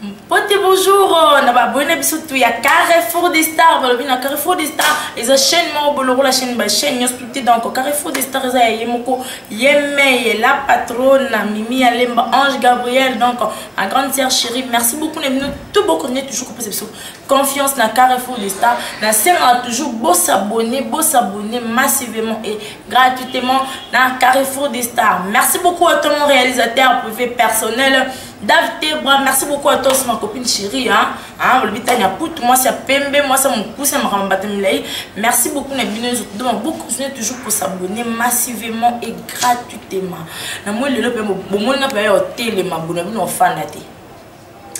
Mpote bonjour euh, na ba abonné biso tout ya Carrefour des Stars balobi na Carrefour des Stars eza chaîne moko boloko la chaîne ba chaîne nyonso tout te donc Carrefour des Stars eza ya ye moko ye meye la patronne Mimi Alemba Ange Gabriel donc ma grande sœur chérie merci beaucoup na bino tout bokonde toujours kopesa biso confiance na Carrefour des Stars na sengaka toujours bosabonner bosabonner massivement et gratuitement na Carrefour des Stars merci beaucoup à tout mon réalisateur privé personnel Dave Tebra, merci beaucoup à toi, ma copine chérie. Hein? Hein, le bitanya putu, moi c'est pembe, moi c'est mon pouce, ma rambate milai. Merci beaucoup, na bino donc beaucoup continuez toujours pour s'abonner massivement et gratuitement. Na moi lelo pe bo moi na pe yo télé ma bona bino fanda te.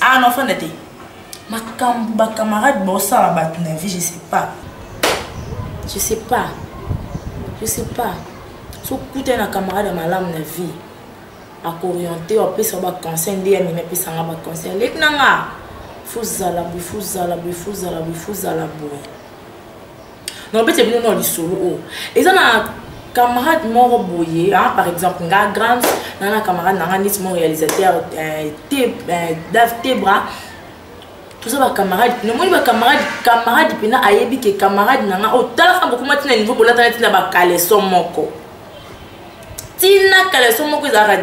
Ah non fanda te. Makambo ba camarade bosala bato na vie, je sais pas. Je sais pas. Je sais pas. So kuta na camarade malamu na vie. Ako oriente yo, apesa yo baconseil nde ya mimi apesa nga baconseil aleki na nga fozala boye fozala boye fozala boye fozala boye. Nabeti bino na lisolo oyo eza na camarade moko boye, hein, par exemple nga grande na na camarade na nga neti mon réalisateur euh, Dave Tebra, toza bacamarade. Namoni bacamarade, camarade mpena ayebi ke camarade na nga oyo talaka bokoma ntina niveau bolatana ntina bacaleçon moko, ntina caleçon moko ezalaka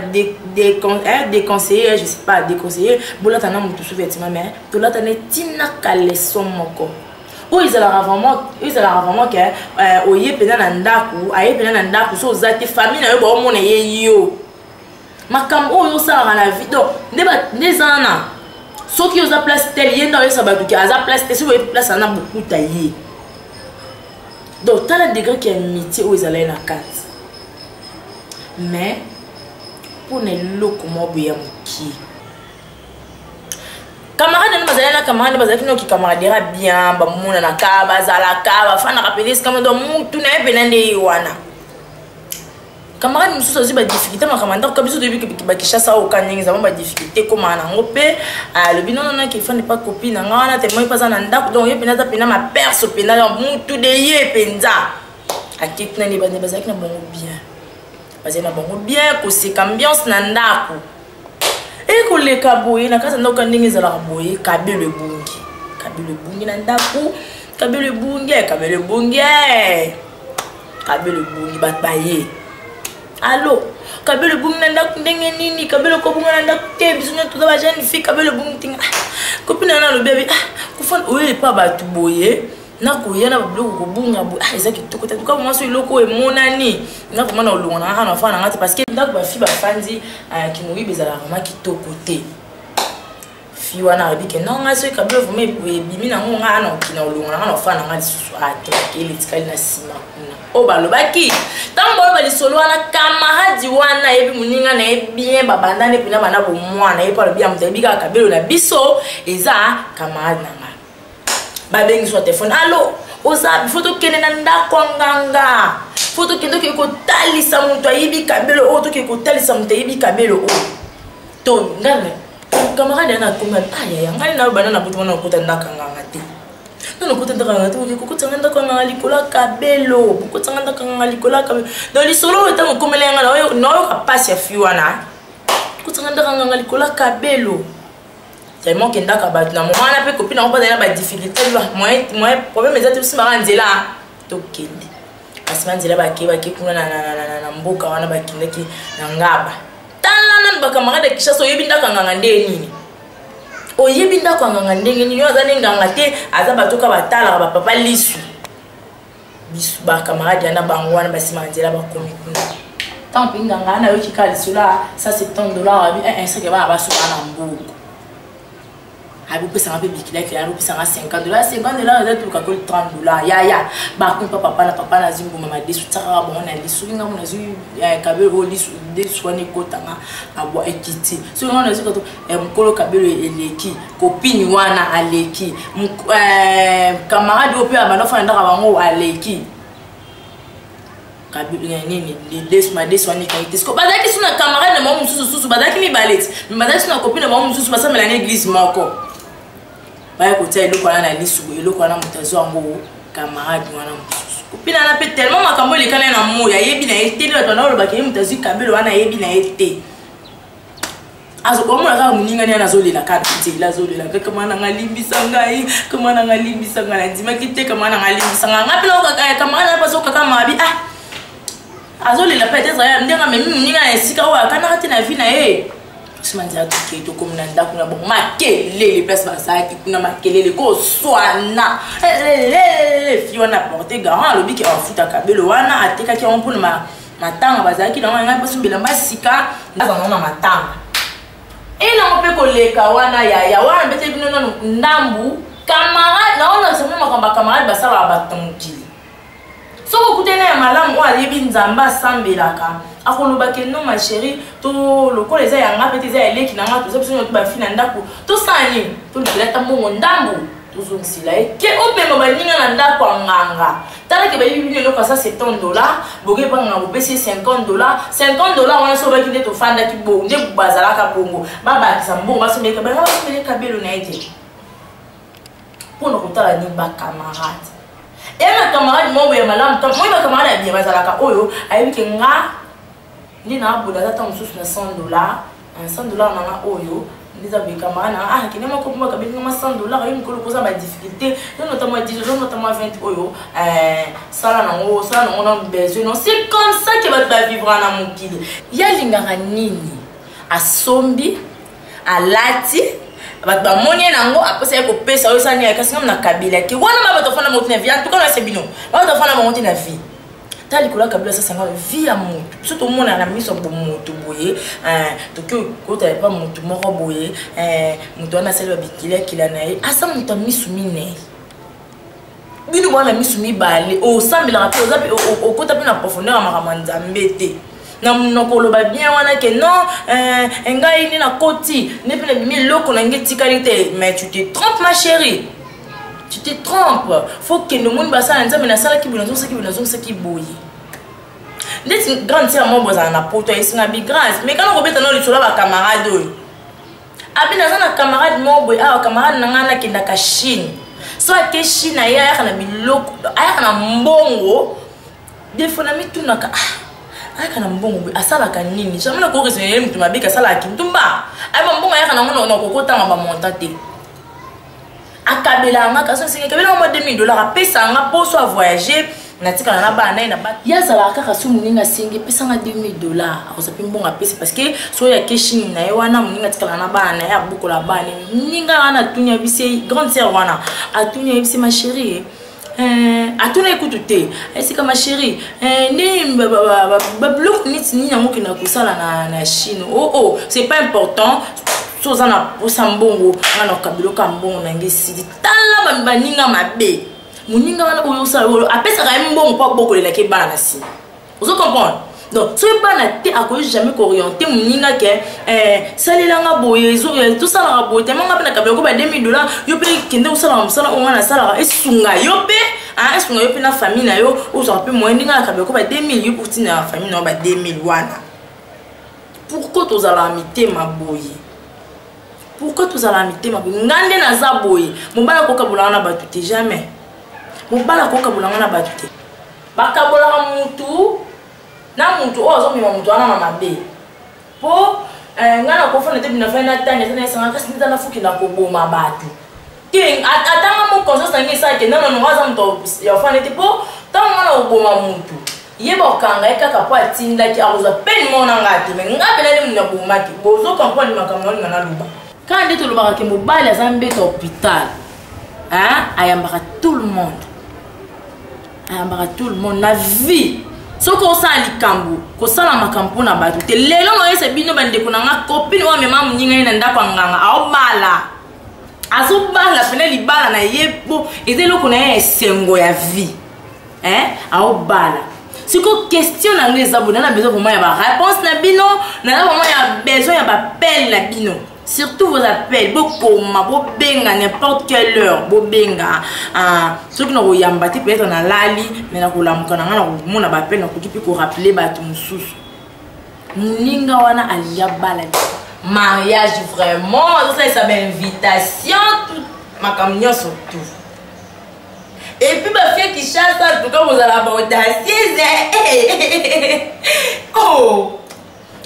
déconseillé, je sais pas, déconseillé bolata na motu sous-vêtement, mais tolata ne ntina caleçon moko oyo ezalaka vraiment, oyo ezalaka vraiment ke oye mpenza na ndako, aye mpenza na ndako so oza te, famille na yo baomona ye yo makambo oyo osalaka na vie. Donc nde eza wana, soki oza place tel, ye nde oyesa bato ke aza place te. Soki oyebi place wana, bokuta ye. Donc tala degré ke amitié oyo ezalaki na kati, mais mpona eloko moko boye ya mokie, camarade nde bazali na camarade nde bazalaki noki camaraderie bien, bamonanaka, bazalaka, bafandaka pene esika moko. Donc mutu na ye mpena nde ye wana. Camarade mosusu azwi badifficulté makambo ya ndako ka biso toyebi bakishasa oyo ka ndenge ezama badifficulté ekomaka nango mpe alobi nonono ke fande pa copine na nga wana tellement ye mpe aza na ndako. Donc ye mpena aza mpena maperso mpena mutu de ye mpenza aketi na nde bande bazalaki na bango bien, bazali na bango bien, koseka, ambiance na ndako ekoleka boye. Na kati ya ndako ka ndenge ezalaka boye, kabelo ebungi, kabelo ebungi na ndako, kabelo ebungi, kabelo ebungi, kabelo ebungi. Bato baye: "Allo, kabelo ebungi na ndako, ndenge nini kabelo kobunga na ndako te? Biso nyonso toza bajeune fille, kabelo ebungi tinga." Copine na alobi abi kofanda oyo epa bato boye, nakoya na babiloko kobunga boye, ah, eza kitoko te. Tuka mwasi, eloko oyo emonani nga vraiment na olongo na nga na ofanda na nga te, parce que ndako bafi bafandi kimoyibi ezalaka vraiment kitoko te. Fi wana alobi ke non, ngai soki kabilo vraiment ebimi nango, ngai ana okina olongo na nga na ofanda na nga lisusu ate. Etikali na nsima kuna oyo balobaki. Ntango baloba lisolo wana, camarade wana ayebi moninga na ye bien, babandani mpena bana bomwana. Ye mpo alobi ya moto ayebi kaka kabelo na biso eza camarade na nga. Babengi so telefone: "Allo, oza? Fo tokende na ndako ya nganga, fo tokende, tokende kotalisa moto ayebi kabelo oyo, tokende kotalisa moto ayebi kabelo oyo." To ngai camarade yana akomi: "Ayaya, ngai na bana na butu wana okota ndako ya nganga te, non, okota ndako ya nganga te, oke kokotanga ndako ya nganga likolo ya kabelo, bokotanga ndako ya nganga likolo ya kabelo." Donc lisolo oyo ntango ekomeli yanga, naoyoka mpasi ya fi wana, kokotanga ndako ya nganga likolo ya kabelo, tellement kendaka bato na moma wana mpe copine yango mpo azali na badifficulté, moyen problème eza te, bosimbaka nzela tokende. Basima nzela, bake, bake kuna na mboka wana, bakendaki na ngaba. Tala nanu bacamarade ya Kinshasa, oyebi ndako ya nganga nde nini? Oyebi ndako ya nganga ndenge nini? Oyo aza nde nganga te, aza bato ka batalaka bapapa lisu bisu. Bacamarade yana bango wana basimaka nzela, bakomi kuna. Ntango mpe nganga wana ayoki kaka lisolo ya 170 $, abi eh, soki bana basuka na mbuku, abopesanga mpe bikilakila, abopesanga 50 $, 50 $ eza toluka koli 30 $. Yaya bakomi pa papa na papa, nazwi mbuma madesu, tiakaka bango na lisu. Soki ngambo nazwi kabelo oyo, lisu desu wana ekotanga abwa ekiti. Soki ngambo nazwi kato mokolo kabelo eleki, copine wana aleki, camarade oyo mpe abanda ofanda ndaka bango aleki nini, madesu wana ekangi te. Siko bazalaki su na camarade na bango mosusu susu, bazalaki mibale ti me bazalaki su na copine na bango mosusu, basambela na église moko. Baya kotia eloko wana na lisu, eloko wana moto azwa yango camarade wana mosusu, copine wana mpe tellement makambo elekana ye na moi, ayebi na ye te nde bato bana olobaka ye moto azwi kabelo wana, ayebi na ye te. Omona kaka moninga nani azolela kaka nzela, azolela kaka: "Mwana nga, limbisa ngai, mwana nga, limbisa ngai, nandimaki te, mwana nga, limbisa ngai." Nga mpe camarade na azokaka mabi, ah, azolela peut-être ndenge amemi moninga na esika oyo akanaka te na vie na ye. Nsima nzela tokei, tokomi na ndako na bongo, makelele place bazalaki kuna, makelele koswana. Fille wana porte garant, alobi ke afuta kabelo wana atekaki yango mpona matanga bazalaki nango. Ngai mposo bilamba sika azango na matanga enango mpe koleka wana yaya wana mbete bino nanu ndambu. Camarade naona semo makambo ya camarade basalaka bato na mokili. Soki okutani ya malamu oyo ayebi Nzambe, asambelaka, akoloba ke: "Non, ma chérie, to lokola eza ya nga mpe te, eza ya eleki na nga, toza biso nyonso bafi na ndako, tosala nini? Tolukela ata mbongo ndambu, tozongisela ye." Ke omema baninga na ndako ya nganga, talake bayebi bino eloko asa 70 $, boke epa nganga, bopesi ye 50 $. 50 $ wana, so obaki nde tofandaki bongo nde bazalaka bongo, babakisa mbongo, basombeleka banga, basombeleka belo na ye te. Mpona kotala nini? Bacamarade eya na camarade moko ya malamu. Moi, bacamarade ya bien bazalaka oyo ayebi ke nga nde na abola, aza ntango mosusu na 100 $, 100 $ nanga oyo nde eza boye. Camarade nanga, ah, kende moko moko abengi nga 100 $, ye mikolo koza badifficulté, zonota mwa 10, zonota mwa 20 oyo, sala nango, sala nango na besoin. Non, c'est comme ça ke bato bavivra na mokili. Ye alingaka nini? Asombi, alati, bato bamoni ye nango, apesa ye kopesa oyo esani. Kasi ngam na kabila te wana, ma bato afanda bango te na vie. En tout cas nase bino, bato afanda bango te na vie. Ta likolo ya kabila asasanga vie ya motu. Biso tomonaka na miso ya bomoto boye, toki kotala epa motu moko boye, moto wana asali babikilakila na ye, asa moto ya misu minei. Bino bwana misu mibale, osambelaka mpe oza mpe okota mpe na profondeur ya makambo ya Nzambe te. Na monoko oloba bien wana ke non, ngai nde nakoti nde mpe nabimi, eloko na ngai etikali te. Mais tu te trompes, ma chérie, tu te trompes. Faut kende omoni basala Nzambe: "Nasalaki boye, nazongisaki boye, nazongisaki boye." Ndeti grande sœur moko bozala na poto, ayesinga bi grâce, mais kana kobeta na lisolo ya bacamarade oyo abi: "Naza na camarade moko boye awa, camarade na ngai nakendaka Chine. So ake Chine, aye ayaka na biloko, ayaka na mbongo. Des fois na mitunaka: ah, ayaka na mbongo boye, asalaka nini? Jamais nakoresonele moto mabe asalaka kindumba. Ayeba mbongo ayaka nango, nakokotanga bamontant te. Akabelanga, kasi osengi akabelanga mwa 2000 $, apesanga mposo avoyage, natikala na bana naye na ba." Ye azalaka kaka so moninga asengi: "Epesanga 2000 $," akozwa mpe mbongo, apesi, parce que soki ake Chine na ye wana, moninga atikala na bana na ye, abokola bana. Moninga wana atuni, ayebisi grande sœur wana, atuni, ayebisi: "Ma chérie," atuna ekutu te, esika: "Ma chérie, nde babiloko neti nini yango okenda kosala na Chine?" Oh, c'est pas important. So oza na posa mbongo, nga na okabiloka mbongo na nge esili." Tala baninga mabe. Moninga wana oyo osala oyo apesaka ye mbongo mpo abokolelaki bana na nsima, ozo comprendre? Donc soki bana te, akoki jamais kooriente moninga ke salelanga boye, tosalaka boye te. Manga mpe na kabila ko ba 2000 $, yo mpe kende kosalaka mosala oyo nga nasalaka, esunga yo mpe, esunga yo mpe na famille na yo, ozwaka mpe moyen. Ndenge na kabila ko ba 2000, yo mpe otinda na famille na yo ba 2000 wana. Pourquoi tozalaka mitema boye? Pourquoi tozalaka mitema boye? Nga nde naza boye, mobali akokabolanga na bato te. Jamais mobali akokabolanga na bato te. Bakabolaka mutu na mutu oyo azomema mutu wana na mabe. Mpo ngai nakofanda te, bina fai natanga eza naesanga, kasi nde nafukenda koboma bato te. Atanga mo conscience na ngai esalake nano aza moto ya ofanda te. Mpo ntango nga na koboma mutu, yeba okanga ye kaka mpo atindaki, akozwa pene moko na ngai te. Me ngai mpena nde moto abomaki. Bozo comprendre makambo olinga naloba? Kaka nde tolobaka ke mobali aza mbeto hôpital, ayambaka tout le monde, ayambaka tout le monde na vie. Soki osala likambo, kosala makambo mpona bato te. Lelo naoyesa bino, bandeko na nga, copine oyo amema moninga ye na ndako ya nganga, aobala, azobala pene libala na ye, po eza eloko na ye ya esengo ya vie, aobala. Sikoyo question na ngai eza boye: na besoin vraiment ya baréponse na bino, naza vraiment ya besoin ya baappel na bino, surtout vos appels. Bokoma, bobenga n'importe quelle heure, bobenga. Soki na koyamba te, peut-être nalali, mais nakolamuka na ngai, nakomona baappel, nakoki mpe korappeler bato mosusu. Moninga wana alia bala, mariage vraiment, azosalisa bainvitation, tout, makambo nyonso, tout. Et puis bafie Kinshasa, en tout cas bozala baaudacieuses. Oh.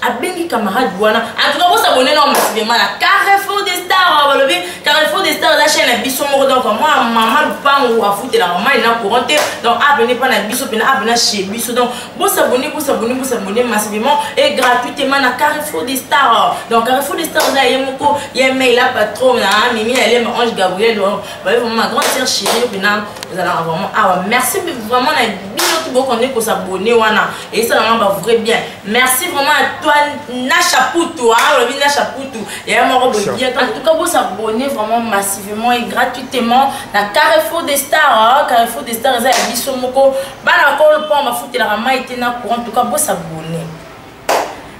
Abengi camarade wana. En tout cas, bosabonner na massivement na Carrefour des Stars. Balobi Carrefour des Stars eza chaîne na biso moko. Donc mwana mama lupango afutelaka mai na courant te. Donc abene mpa na biso mpena, abena chez biso. Donc bosabonner, bosabonner, bosabonner massivement et gratuitement na Carrefour des Stars. Donc Carrefour des Stars eza ye moko, ye mail la patron na Mimi Alema, Ange Gabriel. Donc baye vraiment, ma grande sœur chérie mpena ezalaka vraiment awa. Merci vraiment na bino tu bokonde kosabonner wana, esalanga ba vrai bien. Merci vraiment à toi, Nasha Putu, hein, olobi Nasha Putu ya moko boye bien. En tout cas, bosabonner vraiment massivement et gratuitement na Carrefour des Stars, hein. Carrefour des Stars eza ya biso moko, bana kolo mpo bafutelaka mai te na courant. En tout cas, bosabonner.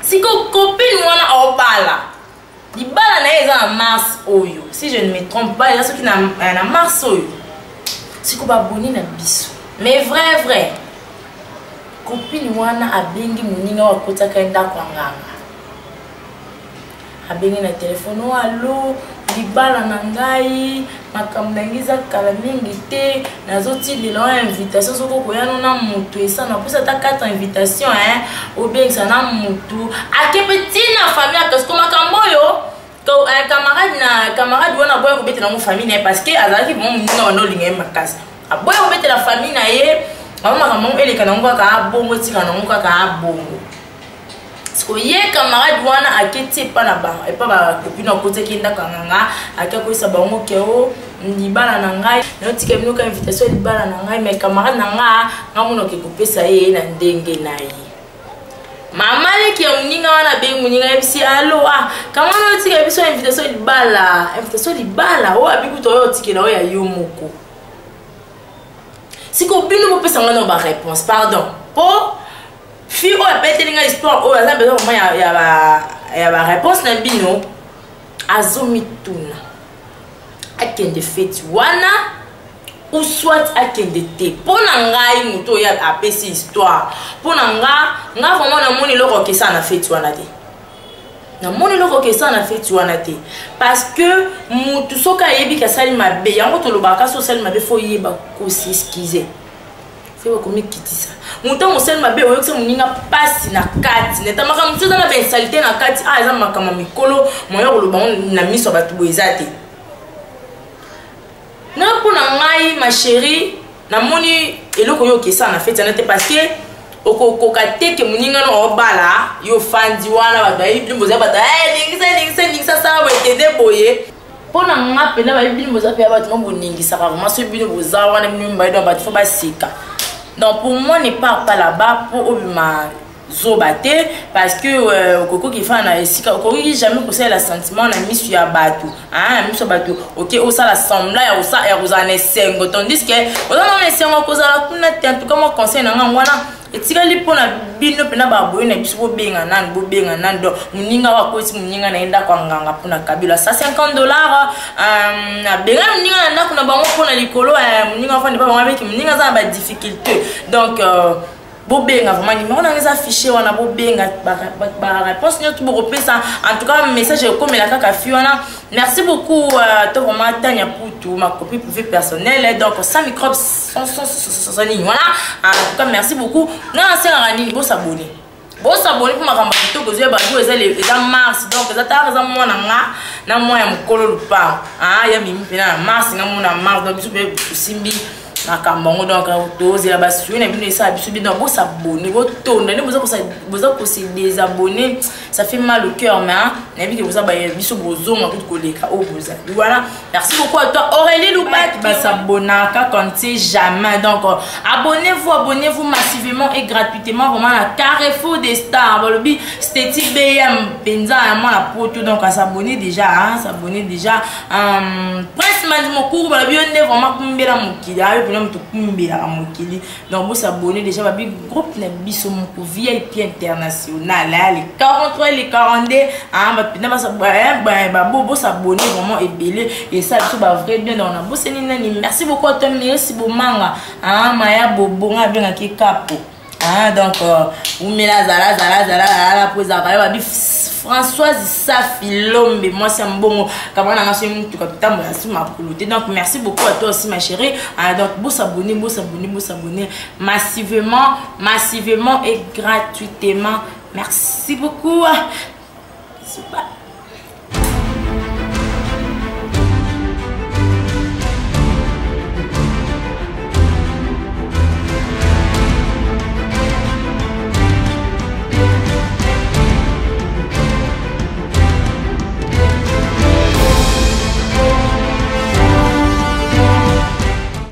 Sikoyo copine wana aobala, libala na ye eza na mars oyo, si je ne me trompe pas, eza soki na mars oyo. Sikoyo baboni na biso, mais vrai vrai, copine wana abengi moninga oyo akotaka ye ndako ya nganga. Abengi na telefone oyo: "Allo, libala na ngai, makambo na ngai eza kala mingi te, nazotindela oyo invitation. Soki okoyano na motu esa, napesa ata 4 invitation, hein, obengisa na motu." Ake mpe ntina famille akasiko makambo oyo. Camarade na camarade wana aboya kobetela yango famille na ye, parce que azalaki vraiment moninga wana olinga ye makasi. Aboya kobetela famille na ye bango makambo yango, eleka nango kaka abongo, etika nango kaka abongo. Siko ye camarade wana aketi epa na bango, epa bacopine akotaki ndako ya nganga, ake akoyisa bango ke o libala na ngai, nayotika bino ka invitation ya libala na ngai, mais camarade na nga, nga mona oke kopesa ye na ndenge na ye. Mama leki ya moninga wana abengi moninga, ayebisi: "Allo, ah, kamwana otika biso invitation libala, invitation libala oyo abikuta oyo otikela oyo ya yo moko." Sikoyo bino bopesa nga na baréponse, pardon, mpo fille oyo apeteli nga histoire oyo aza besoin vraiment ya baréponse na bino. Azomituna akende feti wana ou soit akende te. Mpo na ngai, moto oyo apesi histoire, mpo na nga vraiment namoni eloko okesala na feti wana te, namoni eloko okesala na feti wana te, parce que motu soki ayebi asali mabe, yango tolobaka, so osali mabe, faut oyeba kos'excuser, faut oyeba komikitisa. Motu ntango osali mabe, oyokisa moninga mpasi na kati neta makambo mosusu eza na bainsalité na kati. Ah, eza makambo ya mikolo, moya koloba ngo na miso ya bato boye eza te. Nga, mpo na ngai, ma chérie, namoni eloko oyo okesala na feti wana te, parce que okokoka te ke moninga no obala, yo ofandi wana, bato bayebi bino boza bato, ningisa, ningisa, ningisa, sala boye, kende boye. Mpo na nga mpena, bayebi bino boza mpe ya bato mo boningisaka vraiment. Soki bino boza wana, bino mibale, donc bato faut baseka. Donc pour moi, ne part pas là-bas mpo obima zoba te, parce que okoki efana na esika, okoki jamais kosalela sentiment na miso ya bato, na miso ya bato. Oke osala semblant ya kozala na esengo, tandis que oza na esengo kozala kuna te. En tout cas, moi, conseil na nga wana etikali mpona bino mpena baboye na biso. Bobenga nani, bobenga nani. Donc moninga oyo akoti moninga na ye ndako ya nganga mpona kabila 150 $, abenga moninga na ndako na bango mpona likolo. Moninga afandi mpa bango, abeki moninga aza na badifficulté. Donc bobenga vraiment, numéro nanga eza affiché wana, bobenga, baréponse nyonso bokopesa. En tout cas, message ekomela kaka fi wana. Merci beaucoup to vraiment Tania Putu, ma copie privée personnelle, donc sans microbe, sans nini wana. En tout cas, merci beaucoup. Nga nasengaka nini? Bosabonner, bosabonner mpo makambo ya kitoko ezoya bajour. Eza mars, donc eza taka, eza mwana nga na mwa ya mokolo lupango ya mimi mpena na mars, nga mona mars. Donc biso mpe tosimbi makambo yango, donc tozela basuye na bino, esala biso bien. Donc bosabonner, botonda nde boza kose désabonner, ça fait mal au cœur, mais nayebi ke boza biso, bozonga kutu koleka oyo bozali wana. Merci beaucoup à toi, Aurélie Loubak. Basabonaka quand c'est jamais. Donc abonnez-vous, abonnez-vous massivement et gratuitement vraiment na Carrefour des Stars. Balobi Steti BM mpenza ya mwana poto, donc asabonner déjà, hein, s'abonner déjà. Prince Mandi Mokuru, balobi yo nde vraiment kumbela mokili, ayo mpena moto kumbelaka mokili. Donc bosabonner déjà, babi groupe na biso moko VIP international, les 43, les 42, bato mpena bosabonner vraiment ebele, esala biso bavrai bien. Donc nabosani nani? Merci beaucoup à toi, Mirisi Bomanga, Maya Bobonga, abengaki kapo. Donc umela, zala zala zala zala po ezalaka yo. Babi Françoise Safi Lombe, mwasi ya mbongo, kamara nanga, soki mutuka totambola si makolo te. Donc merci beaucoup à toi aussi, ma chérie. Donc bosabonner, bosabonner, bosabonner massivement, massivement et gratuitement. Merci beaucoup. Bisous, bye.